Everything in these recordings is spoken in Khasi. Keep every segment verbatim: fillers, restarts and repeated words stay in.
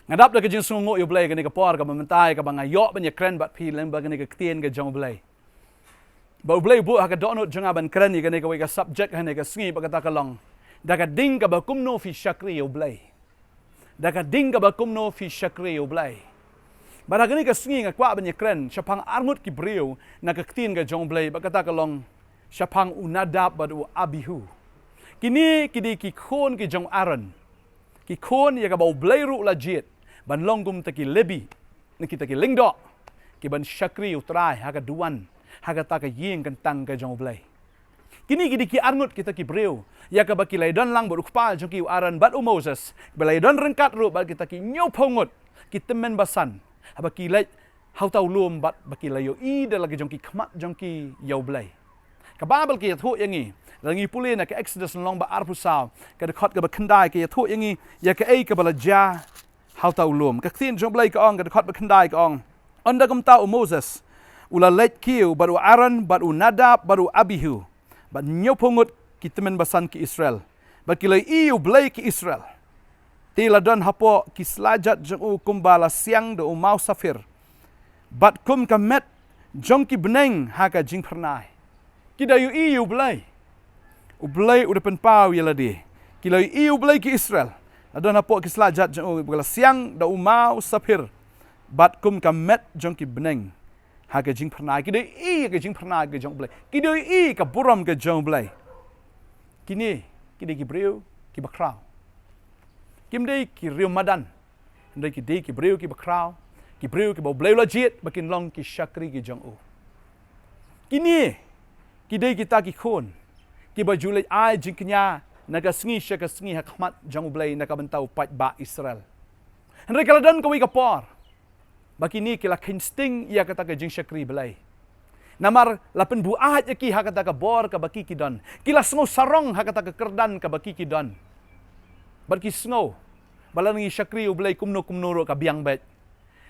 Nga dap da ka jingsngewnguh ïa U Blei kane ka por kaba mynta kaba nga ïoh ban ïakren bad phi lyngba kane ka ktien ka jong U Blei. Ba U Blei u buh ha ka dohnud jong nga ban kren ïa kane kawei ka subject ha kane ka sngi bad kata ka long: Da ka ding kaba kumno phi shakri ïa U Blei. Da ka ding kaba kumno phi shakri ïa U Blei. Bad ha kane ka sngi nga kwah ban ïakren shaphang arngut ki briew na ka ktien ka jong U Blei bad kata ka long shaphang u Nadab bad u Abihu. Kine ki dei ki khun ki jong u Aaron. Ki khun ïa kaba U Blei ruh u la jied ban long kum kita ki Lebi, ne kita ki lyngdoh, ki ban shakri ïa U Trai ha ka duwan, ha kata ka ïing kyntang ka jong U Blei. Kine ki dei ki arngut kita ki briew ïa kaba ki la ïadon lang bad u kpa jong ki u Aaron bad u Moses, ba la ïadon ryngkat ruh bad kita ki hynñiewphew ngut ki tymmen basan, haba ki leit ha uta u lum bad ba ki la ïohi da la ki jong ki khmat jong ki ïa U Blei. Ka Baibl ka ïathuh ïa ngi, lada ngi pule na ka Exodus lynnong ba arphew saw, ka dkhot kaba khyndai, ka ïathuh ïa ngi ïa kaei kaba la jia ha uta u lum. Ka ktien jong U Blei ka ong, ka dkhot ba khyndai ka ong: Ynda kumta u Moses u la leit kiew bad u Aaron bad u Nadab bad u Abihu bad hynñiewphew ngut ki tymmen basan ki Israel, bad ki la ïohi ïa U Blei ki Israel. Te la don hapoh ki slajat jong u kumba la siang da u maw saphir, bad kum ka met jong ki bneng ha ka jingphyrnai. Ki da ïohi ïa U Blei. U Blei u da pynpaw ïa lade. Ki la ïohi ïa U Blei ki Israel. La don hapoh ki slajat jong u kumba la siang da u maw saphir, bad kum ka met jong ki bneng ha ka jingphyrnai. Ki da ïohi ïa ka jingphyrnai ka jong U Blei. Ki da ïohi ïa ka burom ka jong U Blei. Kine ki dei ki briew kiba khraw. Kim dei ki riew madan. Hynrei ki dei ki briew kiba khraw, ki briew kiba U Blei u la jied ba kin long ki shakri ki jong u. Kine ki dei kita ki khun kiba ju leit ai jingkñia na ka sngi sha ka sngi ha khmat jong U Blei na ka bynta u paidbah Israel. Hynrei ka la don kawei ka por ba kine ki la kheiñ sting ïa kata ka jingshakri Blei. Namar la pynbuaid ïa ki ha kata ka bor kaba ki ki don. Ki la sngew sarong ha kata ka kyrdan kaba ki ki don. Bad ki sngew ba lada ngi shakri U Blei kumno kumno ruh ka biang beit.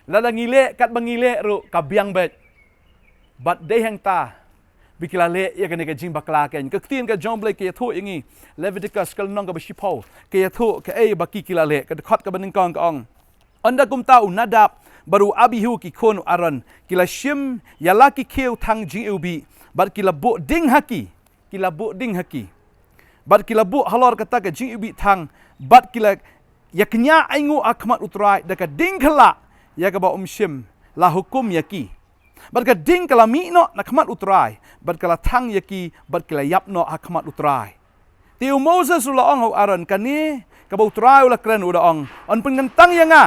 Lada ngi leh katba ngi leh ruh ka biang beit. Bad dei hangta ba ki la leh ïa kane ka jingbakla keiñ. Ka ktien ka jong U Blei ka ïathuh ïa ngi, Leviticus ka lynnong kaba shiphew, ka ïathuh kaei ba ki ki la leh. Ka dkhot kaba nyngkong ka ong: Ynda kumta u Nadab bad u Abihu ki khun u Aaron ki la shim ïa la ki khiew thang jingiwbih, bad ki la buh ding ha ki, ki la buh ding ha ki, bad ki la buh halor kata ka jingiwbih thang, bad ki la ïakñia ainguh ha khmat U Trai da ka ding khyllah ïa kaba um shym la hukum ïa ki. Bad ka ding ka la mih noh na khmat U Trai, bad ka la thang ïa ki, bad ki la ïap noh ha khmat U Trai. Te u Moses u la ong ha u Aaron: Kane kaba U Trai u la kren u da ong: Yn pynkyntang ïa nga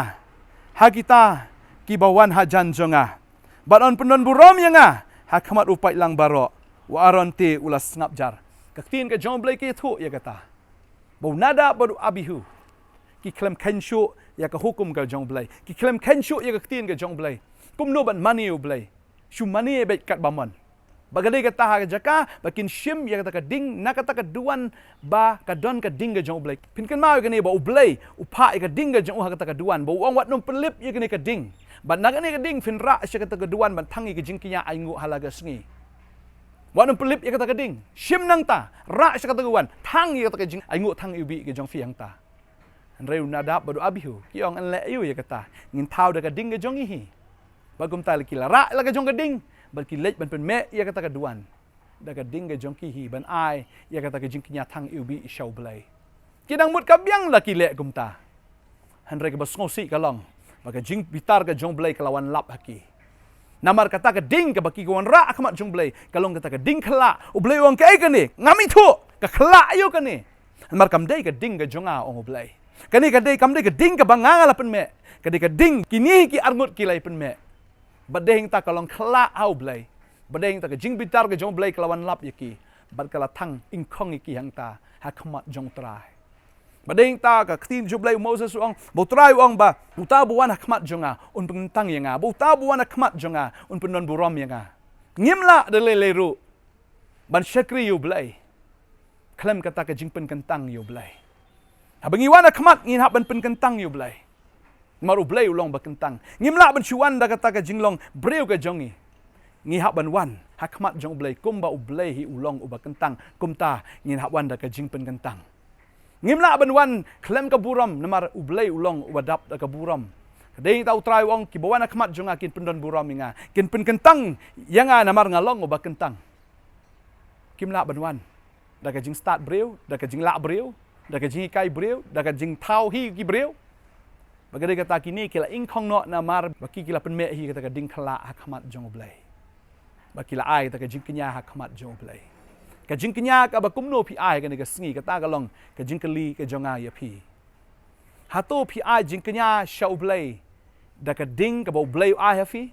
ha kita kiba wan hajan jong nga, bad yn pyndonburom ïa nga ha khmat u paidlang baroh. U Aaron te u la sngap jar. Ka ktien ka jong U Blei ka ïathuh ïa kata ba u Nadab bad u Abihu ki khlem kheiñ shuh ïa ka hukum ka jong U Blei. Ki khlem kheiñ shuh ïa ka ktien ka jong U Blei. Kumno ban mane U Blei? Shu mane beit katba mon. Ba ka dei kata ha ka jaka ba kin shim ïa kata ka ding na kata ka duwan ba ka don ka ding ka jong U Blei. Phin kynmaw ïa kane ba U Blei u phah ïa ka ding ka jong u ha kata ka duwan, ba u ong: Wat nym pynlip ïa kane ka ding. Bad na kane ka ding phin rah sha kata ka duwan ban thang ïa ka jingkñia ainguh ha la ka sngi. Wat nym pynlip ïa kata ka ding. Shim nangta, rah sha kata ka duwan, thang ïa kata ka jingainguh thang iwbih ka jong phi hangta. Hynrei u Nadab bad u Abihu ki ong: Yn leh aïu ïa kata? Ngin thaw da ka ding ka jong ngi hi. Bad kumta ki la rah la ka jong ka ding, bad ki leit ban pynmeh ïa kata ka duwan da ka ding ka jong ki hi, ban ai ïa kata ka jingkñia thang iwbih sha U Blei. Ki dang mut ka biang la ki leh kumta. Hynrei kaba sngewsih ka long ba ka jingbitar ka jong U Blei ka la wan lap ha ki. Namar kata ka ding kaba ki ka wanrah ha khmat jong U Blei ka long kata ka ding khyllah. U Blei u ong: Kaei kane? Ngam ithuh. Ka khyllah aïu kane? Namar kam dei ka ding ka jong nga, ong U Blei. Kane ka dei, kam dei ka ding kaba nga nga la pynmeh. Ka dei ka ding kine ki arngut ki la pynmeh. Bad dei hangta ka long khyllah ha U Blei. Bad dei hangta ka jingbitar ka jong U Blei ka la wan lap ïa ki. Bad ka la thang ingkhong ïa ki hangta ha khmat jong U Trai. Bad dei hangta ka ktien jong U Blei, u Moses u ong, ba U Trai u ong ba uta ba wan ha khmat jong nga un pynkyntang ïa nga. Ba uta ba wan ha khmat jong nga un pyndonburom ïa nga. Ngim lah da lei lei ruh ban shakri ïa U Blei khlem kata ka jingpynkyntang ïa U Blei. Haba ngi wan ha khmat ngin hap ban pynkyntang ïa U Blei. Namar U Blei u long ba kyntang. Ngim lah ban shu wan da kata ka jinglong briew ka jong ngi. Ngi hap ban wan ha khmat jong U Blei kumba U Blei hi u long uba kyntang. Kumta ngin hap wan da ka jingpynkyntang. Ngim lah ban wan khlem ka burom, namar U Blei u long uba dap da ka burom. Dei ta u Trai u ong, kiba wan ha khmat jong nga kin pyndon burom ïa nga, kin pynkyntang ïa nga namar nga long uba kyntang. Kim lah ban wan da ka jingstad briew, da ka jinglah briew, da ka jinghikai briew, da ka jingthaw hi ki briew. Ba ka dei kata kine ki la ingkhong noh namar ba ki ki la pynmeh hi kata ka ding khlak ha khmat jong U Blei. Ba ki la ai kata ka jingkñia ha khmat jong U Blei. Ka jingkñia kaba kumno phi ai kane ka sngi, kata ka long ka jingkylli ka jong nga ïa phi. Hato phi ai jingkñia sha U Blei da ka ding kaba U Blei u ai ha phi?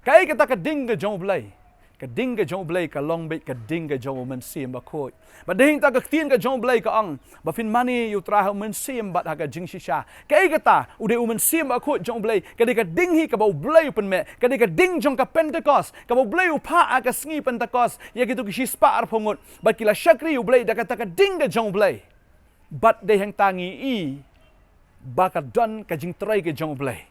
Kaei kata ka ding ka jong U Blei? Ka ding ka jong U Blei ka long beit ka ding ka jong U Mynsiem Bakhuid. Bad dei hangta ka ktien ka jong U Blei ka ong, ba phin mane ïa U Trai ha u mynsiem bad ha ka jingshisha. Kaei kata? U dei U Mynsiem Bakhuid jong U Blei. Ka dei ka ding hi kaba U Blei u pynmeh. Ka dei ka ding jong ka Pentekost kaba U Blei u phah ha ka sngi Pentekost ïa kito ki shispah arphew ngut. Bad ki la shakri ïa U Blei da kata ka ding ka jong U Blei. Bad dei hangta ngi i ba ka don ka jingtrei ka jong U Blei,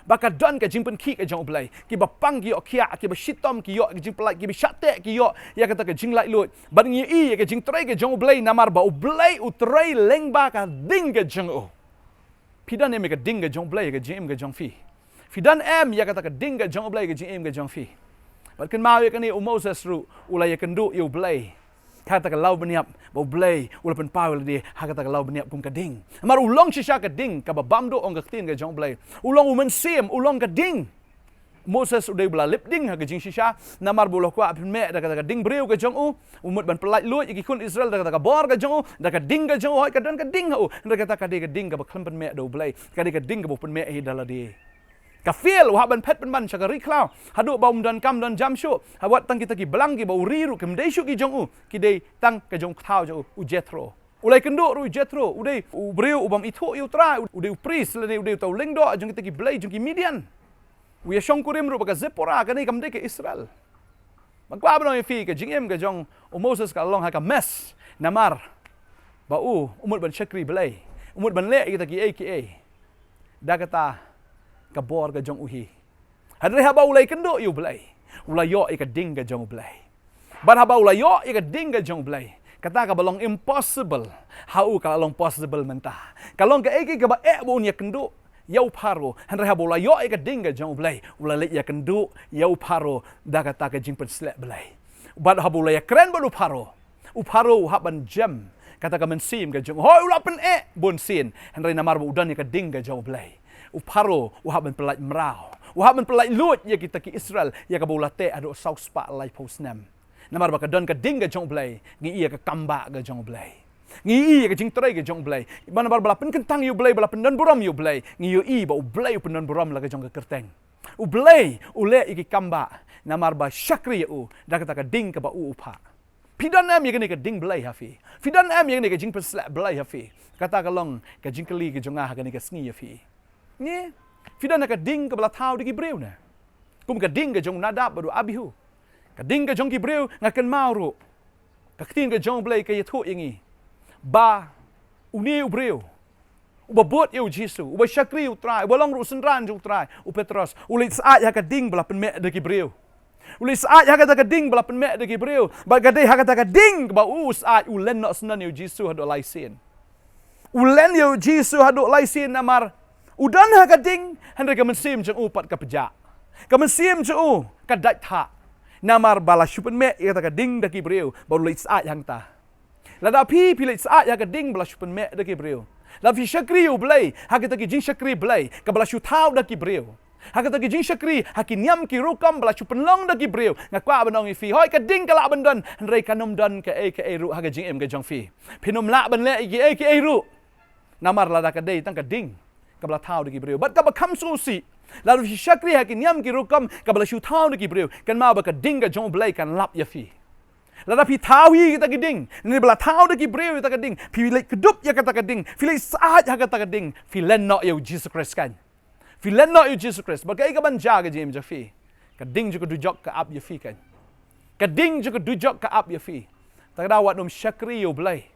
ba ka don ka jingpynkhih ka jong U Blei. Kiba pang ki ïoh khiah, kiba shitom ki ïoh ka jingpyllait, kiba shah teh ki ïoh ïa kata ka jinglaitluid. Bad ngi i ïa ka jingtrei ka jong U Blei namar ba U Blei u trei lyngba ka ding ka jong u. Phi don em ïa ka ding ka jong U Blei ha ka jingim ka jong phi? Phi don em ïa kata ka ding ka jong U Blei ha ka jingim ka jong phi? Bad kynmaw ïa kane, u Moses ruh u la ïakynduh ïa U Blei ha kata ka law bniap, ba U Blei u la pynpaw ïa lade ha kata ka law bniap kum ka ding. Namar u long shisha ka ding kaba bam duh, ong ka ktien ka jong U Blei. U long u mynsiem, u long ka ding. Moses u dei ba la lip ding ha ka jingshisha, namar ba u la kwah pynmeh da kata ka ding briew ka jong u, u mut ban pyllait luid ïa ki khun Israel da kata ka bor ka jong u, da ka ding ka jong u, hooid ka don ka ding ha u, hynrei kata ka dei ka ding kaba khlem pynmeh da U Blei, ka dei ka ding kaba u pynmeh hi da lade. Ka fail, u hap ban phet pynban sha ka ri khlaw, haduh ba um don kam don jam shuh. Haba tang kita ki balang kiba u ri ruh kim dei shuh ki jong u, ki dei tang ka jong u kthaw jong u, u Jethro. U la ïakynduh ruh u Jethro, u dei u briew u bym ithuh ïa U Trai, u dei u priest lane u dei uta u lyngdoh jong kita ki blei jong ki Midian. U ïashongkurim ruh bad ka Zipporah, kane kam dei ka Israel. Ba kwah ban ong ïa phi, ka jingim ka jong u Moses ka long ha ka mess, namar ba u, u mut ban shakri Blei, u mut ban leh ïa kita kiei kiei da kata ka bor ka jong u hi. Hynrei haba u la ïakynduh ïa U Blei, u la ïoh ïa ka ding ka jong U Blei. Bad haba u la ïoh ïa ka ding ka jong U Blei, kata kaba long impossible ha u ka la long possible mynta. Ka long kaei kaei kaba eh ba un ïakynduh ïa u Pharaoh, hynrei haba u la ïoh ïa ka ding ka jong U Blei, u la leit ïakynduh ïa u Pharaoh da kata ka jingpynsleh Blei. Bad haba u la ïakren bad u Pharaoh, u Pharaoh u hap ban jem kata ka mynsiem ka jong u. Hooid u la pyneh bunsien, hynrei namar ba u don ïa ka ding ka jong U Blei, u Pharaoh u hap ban pyllait mraw, u hap ban pyllait luid ïa kita ki Israel, ïa kaba u la teh haduh saw spah laiphew snem. Namar ba ka don ka ding ka jong U Blei, ngi i ïa ka kambah ka jong U Blei. Ngi i ïa ka jingtrei ka jong U Blei. Ba namar ba la pynkyntang ïa U Blei, ba la pyndon burom ïa U Blei, ngi ïohi ba U Blei u pyndon burom la ka jong ka kyrteng. U Blei u leh ïa ki kambah namar ba shakri ïa u da kata ka ding kaba u u phah. Phi don em ïa kane ka ding Blei ha phi? Phi don em ïa kane ka jingpynsleh Blei ha phi? Kata ka long ka jingkylli ka jong nga ha kane ka sngi ïa phi. Ngi, phi don ha ka ding kaba la thaw da ki briew ne? Kum ka ding ka jong u Nadab bad u Abihu. Ka ding ka jong ki briew, nga kynmaw ruh, ka ktien ka jong U Blei ka ïathuh ïa ngi ba une u briew uba bud ïa U Jisu, uba shakri U Trai, uba long ruh u synran jong U Trai, u Petros, u leit syaid ha ka ding ba la pynmeh da ki briew. U leit syaid ha kata ka ding ba la pynmeh da ki briew. Bad ka dei ha kata ka ding kaba u syaid, u len noh syndon ïa U Jisu haduh lai sien. U len ïa U Jisu haduh lai sien namar u don ha ka ding, hynrei ka mynsiem jong u pat ka pjah. Ka mynsiem jong u ka dait thah. Namar ba la shu pynmeh ïa kata ka ding da ki briew, ba u leit syaid hangta. Lada phi, phi leit syaid ha ka ding ba la shu pynmeh da ki briew, lada phi shakri U Blei ha kita ki jingshakri Blei kaba la shu thaw da ki briew, ha kita ki jingshakri ha ki niam ki rukom ba la shu pynlong da ki briew, nga kwah ban ong ïa phi, hooid ka ding ka lah ban don, hynrei kan ym don kaei kaei ruh ha ka jingim ka jong phi. Phin ym lah ban leh ïa kiei kiei ruh. Namar lada ka dei tang ka ding kaba la thaw da ki briew bad kaba kham sngewsih, lada phi shakri ha ki niam ki rukom kaba la shu thaw da ki briew, kynmaw ba ka ding ka jong U Blei kan lap ïa phi. Lada phi thaw hi kita ki ding, ne ba la thaw da ki briew kita ki ding, phi leit kdup ïa kata ka ding, phi leit syaid ha kata ka ding, phi len noh ïa U Jisu Khrist kan. Phi len noh ïa U Jisu Khrist, ba kaei kaban jia ha ka jingim jong phi? Ka ding jong ka dujok ka ap ïa phi kan. Ka ding jong ka dujok ka ap ïa phi. Te lada wat nym shakri ïa U Blei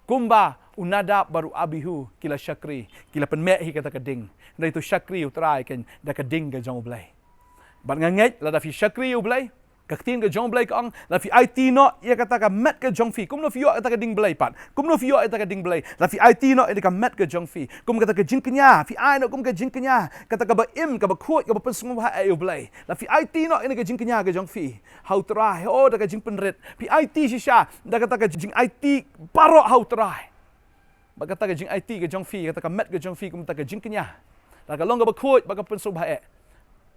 kumba u Nadab bad u Abihu ki la shakri, ki la pynmeh hi kata ka ding. Hynrei to shakri ïa U Trai kan da ka ding ka jong U Blei. Bad nga ngeit lada phi shakri ïa U Blei, Ka ktien ka jong U Blei ka ong, lada phi aiti noh ïa kata ka met ka jong phi, kumno phi ïoh ïa kata ka ding Blei pat? Kumno phi ïoh ïa kata ka ding Blei? Lada phi aiti noh ïa ka met ka jong phi, kum kata ka jingkñia, phi ai noh kum ka jingkñia, kata kaba im, kaba khuid, kaba pynsngewbha ïa U Blei. Lada phi aiti noh ïa ka jingkñia ka jong phi ha U Trai, oh, da ka jingpynrit. Phi aiti shisha da kata ka jingaiti baroh ha U Trai. Bad kata ka jingaiti ka jong phi, kata ka met ka jong phi, kum kata ka jingkñia, lada ka long kaba khuid, ba ka pynsngewbha ïa,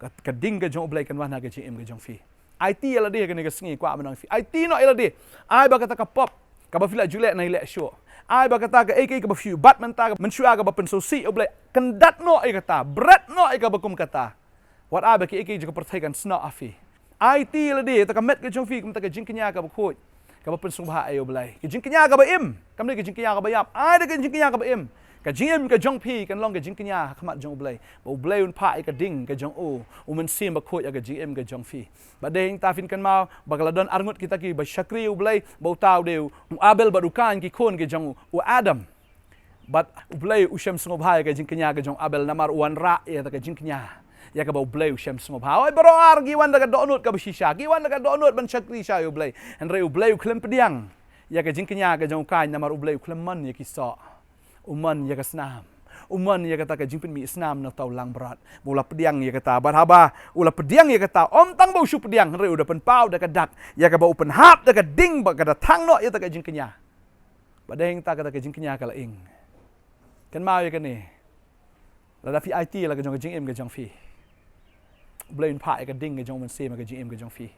ka, ka ding ka jong U Blei kan wan ha ka jingim ka jong phi. Aiti ïa lade ha kane ka sngi, kwah ban ong ïa phi, aiti noh ïa lade. Ai ba kata ka pop kaba phi la ju leh, nai leh shuh. Ai ba kata kaei kaei kaba phi bat mynta, mynshuwa kaba pynsngewsih ïa U Blei, kyndat noh ïa kata, bret noh ïa kaba kum kata. Wat ai ba kiei kiei jong ka pyrthei kan snoh ha phi. Aiti ïa lade, kata ka met ka jong phi, kum kata ka jingkñia kaba khuid, kaba pynsngewbha ïa U Blei. Ka jingkñia kaba im, kam dei ka jingkñia kaba ïap. Ai da ka jingkñia kaba im. Ka jingim ka jong phi kan long ka jingkñia ha khmat jong U Blei, ba U Blei un phah ïa ka ding ka jong u, U Mynsiem Bakhuid ha ka jingim ka jong phi. Bad dei hangta phin kynmaw ba ka la don arngut kita kiba shakri U Blei, ba uta u dei u Abel bad u Kain, ki khun ki jong u Adam. Bad U Blei u shem sngewbha ïa ka jingkñia ka jong u Abel, namar u wanrah ïa kata ka jingkñia ïa kaba U Blei u shem sngewbha. Oi, baroh ar ki wan da ka dohnud kaba shisha, ki wan da ka dohnud ban shakri sha ïa U Blei. Hynrei U Blei u khlem pdiang ïa ka jingkñia ka jong u Kain, namar U Blei u khlem mon ïa ki soh. U mon ïa ka snam. U mon ïa kata ka jingpynmih snam na uta u langbrot. Ba u la pdiang ïa kata, bad haba u la pdiang ïa kata, ym tang ba u shu pdiang, hynrei u da pynpaw da ka dak ïa kaba u pynhap da ka ding, ba ka da thang noh ïa kata ka jingkñia. Bad dei hangta kata ka jingkñia ka la ing. Kynmaw ïa kane. Lada phi aiti ïa la ka jong ka jingim ka jong phi, U Blei un phah ïa ka ding ka jong U Mynsiem ha ka jingim ka jong phi.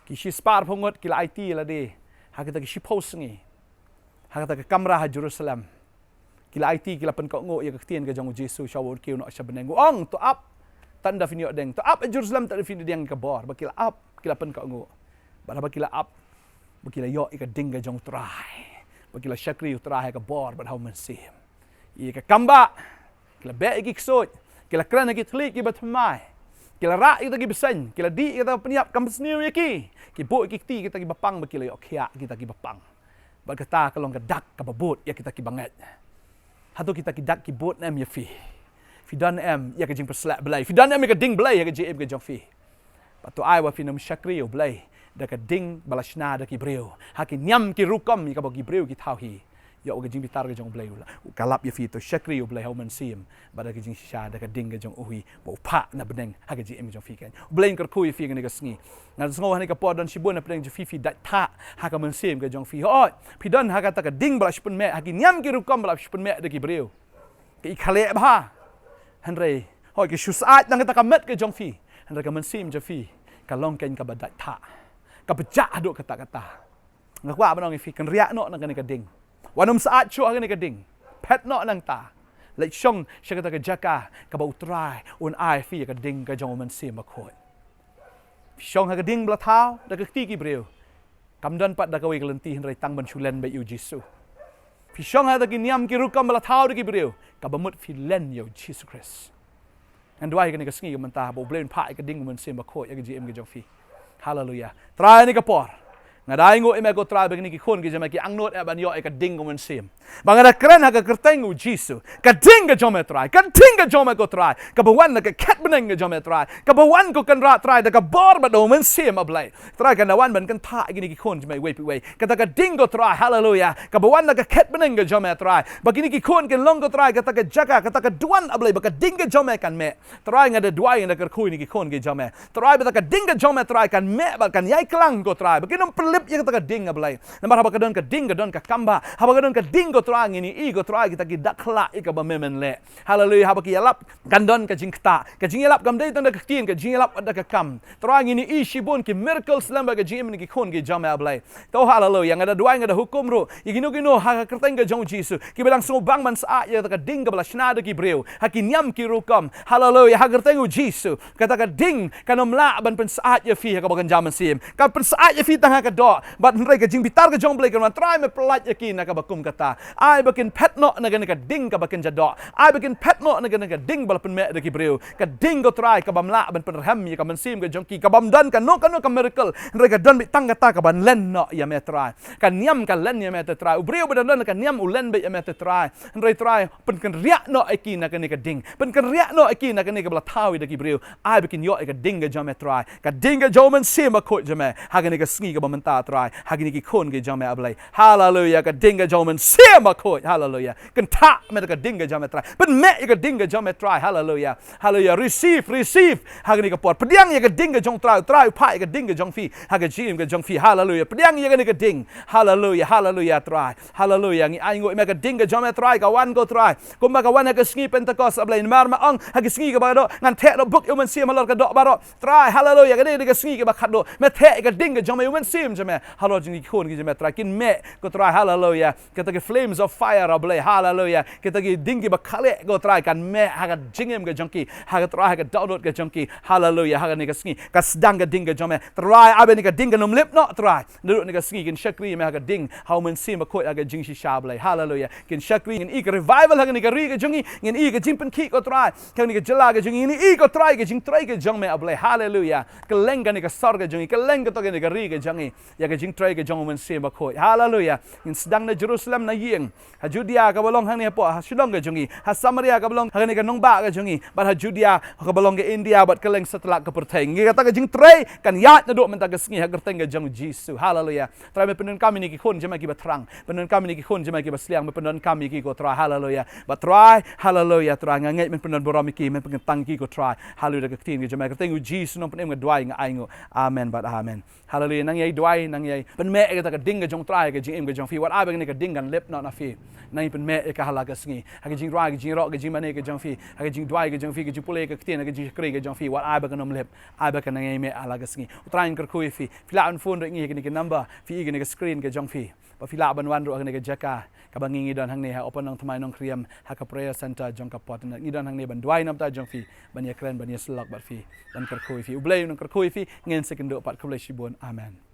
Ki shispah phew ngut ki la aiti ïa lade ha kita ki shiphew sngi ha kata ka kamra ha Jerusalem. Ki la aiti, ki la pynkohnguh ïa ka ktien ka jong U Jisu, sha uba u kiew noh sha bneng. U ong, to ap, tang da phin ïoh deng. To ap ha Jerusalem, tang da phin ïoh deng ïa ka bor. Ba ki la ap, ki la pynkohnguh. Bad haba ki la ap, ba ki la ïoh ïa ka ding ka jong U Trai. Ba ki la shakri U Trai ha ka bor bad ha U Mynsiem. Ïa ka kambah, ki la beh ïa ki ksuid, ki la kren ha ki thylliej kiba thymmai, ki la rah ïa kita kiba seng, ki la dih ïa kita kiba pynïap, kam sniew ïa ki. Ki buh ïa ki kti kita kiba pang, ba ki la ïoh khiah kita kiba pang. Bad kata ka long ka dak kaba bud ïa kita kiba ngeit. Hato kita ki dak ki bud ne em ïa phi? Phi don ne em ïa ka jingpynshlur Blei? Phi don ne em ïa ka ding Blei ha ka jingim ka jong phi? Bad to ai ba phin ym shakri ïa U Blei da ka ding ba la shna da ki briew, ha ki niam ki rukom ïa kaba ki briew ki thaw hi. Ïoh ka jingbitar ka jong U Blei, u la, u ka lap ïa phi, to shakri ïa U Blei ha U Mynsiem, bad da ka jingshisha da ka ding ka jong u hi ba u phah na bneng ha ka jingim ka jong phi. Kan U Blei un kyrkhu ïa phi kane ka sngi. Nga sngew ha kane ka por don shibun na pdeng jong phi, phi dait thah ha ka mynsiem ka jong phi. Hooid, phi don ha kata ka ding ba la shu pynmih, ha ki niam ki rukom ba la shu pynmih da ki briew. Ka i khleh bha. Hynrei hooid, ka shu syaid na kata ka met ka jong phi, hynrei ka mynsiem jong phi ka long keiñ kaba dait thah, kaba jah haduh katta katta. Nga kwah ban ong ïa phi, kynriah noh na kane ka ding. Wat nym syaid shuh ha kane ka ding. Phet noh nangta. Leit shong sha kata ka jaka kaba U Trai un ai phi ïa ka ding ka jong U Mynsiem Bakhuid. Phi shong ha ka ding ba la thaw da ka kti ki briew, kam don pat da kawei ka lynti hynrei tang ban shu len bad ïa U Jisu. Phi shong ha kata ki niam ki rukom ba la thaw da ki briew, kaba mut phi len ïa U Jisu Khrist. Ngan duwai kane ka sngi ka mynta ba U Blei un phah ïa ka ding U Mynsiem Bakhuid ïa ka jingim ka jong phi. Haleluya. Trai, ha kane ka por nga da ainguh ïa me ko Trai ba kine ki khun ki jong me ki angnud eh ban ïoh ïa ka ding U Mynsiem. Ba nga da kren ha ka kyrteng U Jisu, ka ding ka jong me Trai, ka ding ka jong me ko Trai, kaba wan na ka khet bneng ka jong me Trai, kaba wan ko Kynrad Trai da ka bor bad da U Mynsiem, A Blei. Trai, kan da wan ban kynthah ïa kine ki khun jong me iwei pa iwei. Kata ka ding ko Trai, haleluya, kaba wan na ka khet bneng ka jong me Trai, ba kine ki khun kin long ko Trai kata ka jaka, kata ka duwan, A Blei, ba ka ding ka jong me kan mih. Trai, nga da duwai, nga da kyrkhu ïa kine ki khun ki jong me Trai, ba kata ka ding ka jong me Trai kan mih bad kan ïai klang ko Trai, ba kin ym pynlip ïa kata ka ding, A Blei. Namar haba ka don ka ding ka don ka kambah. Haba ka don ka ding ko Trai, ngin ïohi ko Trai kita ki dak khlak ïa kaba me men leh. Haleluya. Haba ki ïalap kan don ka jingktah. Ka jingïalap kam dei tang da ka ktien, ka jingïalap da ka kam. Trai, ngin ïohi shibun ki miracles lem bad ka jingim na ki khun ki jong me, A Blei. To, haleluya, nga da duwai, nga da hukum ruh ïa kino kino ha ka kyrteng ka jong U Jisu kiba dang sngewbang ban syaid ïa kata ka ding kaba la shna da ki briew ha ki niam ki rukom. Haleluya, ha ka kyrteng U Jisu, kata ka ding kan ym lah ban pynsyaid ïa phi ha kaba kynja mynsiem. Kan pynsyaid ïa phi tang ha ka jingtoh. Bad hynrei ka jingbitar ka jong U Blei kan wan, Trai me pyllait ïa ki na kaba kum kata. Ai ba kin phet noh na kane ka ding kaba kin jadoh. Ai ba kin phet noh na kane ka ding ba la pynmeh da ki briew. Ka ding ko Trai kabym lah ban pynrhem ïa ka mynsiem ka jong ki, kabym don kano kano ka miracle. Hynrei ka don beit tang kata kaban len noh ïa me Trai. Ka niam ka len ïa me te Trai. U briew ba don don ka niam u len beit ïa me te Trai. Hynrei Trai, pynkynriah noh ïa ki na kane ka ding. Pynkynriah noh ïa ki na kane kaba la thaw ïa da ki briew. Ai ba kin ïoh ïa ka ding ka jong me Trai. Ka ding ka jong U Mynsiem Bakhuid jong me. Ha kane ka sngi kaba mynta Trai. Ha kine ki khun ki jong me A Blei. Haleluia. Ka ding ka jong U Mynsiem Bakhuid. Haleluia. Kynthah me da ka ding ka jong me Trai. Pynmeh ïa ka ding ka jong me Trai. Haleluia. Haleluia. Receive, receive. Ha kane ka por. Pdiang ïa ka ding ka jong Trai. Trai u phah ïa ka ding ka jong phi. Ha ka jingim ka jong phi. Haleluia. Pdiang ïa kane ka ding. Haleluia. Haleluia Trai. Haleluia. Ngi ainguh ïa me ka ding ka jong me Trai. Ka wan ko Trai. Kumba ka wan ha ka sngi Pentekost A Blei. Namar me ong ha ka sngi kaba khatduh ngan theh noh buk ïa U Mynsiem halor ka doh baroh. Trai, haleluia, ka dei ka sngi kaba khatduh. Me theh ïa ka ding ka jong me, U Mynsiem jong me. Halor jong ki khun ki jong me Trai, kin meh ko Trai, haleluia. Kita ki flames of fire A Blei, haleluia. Kita ki ding kiba khleh ko Trai, kan meh ha ka jingim ka jong ki, ha ka Trai, ha ka dohnud ka jong ki, haleluia. Ha kane ka sngi, ka sdang ka ding ka jong me Trai, ai ba kane ka ding kan ym lip noh Trai. Naduh kane ka sngi kin shakri ïa me ha ka ding, ha U Mynsiem Bakhuid, ha ka jingshisha A Blei, haleluia. Kin shakri, ngin i ka revival ha kane ka ri ka jong ngi, ngin i ka jingpynkhih ko Trai. Kane ka jylla ka jong ngi, ngin i ko Trai ka jingtrei ka jong me A Blei. Haleluia. Kylleng kane ka sor ka jong ngi, kylleng kato kane ka ri ka jong ngi, ïa ka jingtrei ka jong U Mynsiem Bakhuid. Haleluia. Ngin sdang na Jerusalem na ïing. Ha Judea kaba long hangne hapoh ha shnong ka jong ngi. Ha Samaria kaba long hangne ka nongbah ka jong ngi. Bad ha Judea kaba long ka India bad kylleng satlak ka pyrthei. Ngi kata ka jingtrei kan ïaid naduh mynta ka sngi ha ka kyrteng ka jong U Jisu. Haleluia. Trai me pyndonkam ïa kine ki khun jong me kiba thrang. Pyndonkam ïa kine ki khun jong me kiba sliang. Me pyndonkam ïa ki ko Trai. Haleluia. Bad Trai, haleluia Trai, nga ngeit men pyndon burom ïa ki, men pynkyntang ïa ki ko Trai. Haleluia, da ka ktien ka jong me, ka kyrteng U Jisu Nongpynim nga duwai nga ainguh. Amen bad amen. Haleluia, nang ïai duwai, nang ïai pynmeh ïa kata ka ding ka jong Trai, ka jingim ka jong phi. Wat ai ba kane ka ding kan lip noh na phi. Nang ïai pynmeh ïa ka ha la ka sngi. Ha ka jingrwai, ka jingïaroh, ka jingmane ka jong phi. Ha ka jingduwai ka jong phi, ka jingpule ka ktien, ha ka jingshakri ka jong phi. Wat ai ba kan ym lip. Ai ba kan nang ïai meh ha la ka sngi. U Trai un kyrkhu ïa phi. Phi lah ban phone ruh ïa ngi ha kane ka number phi i kane ka screen ka jong phi. Ba phi lah ban wan ruh ha kane ka jaka kaba ngi ngi don hangne ha Upper Nongthymmai Nongkhriem ha ka prayer center jong ka Fortinet. Ngi don hangne ban duwai na bynta jong phi, ban ïakren, ban ïasyllok bad phi, ban kyrkhu ïa phi. U Blei un kyrkhu ïa phi. Ngin sa ïakynduh pat, khublei shibun. Amen.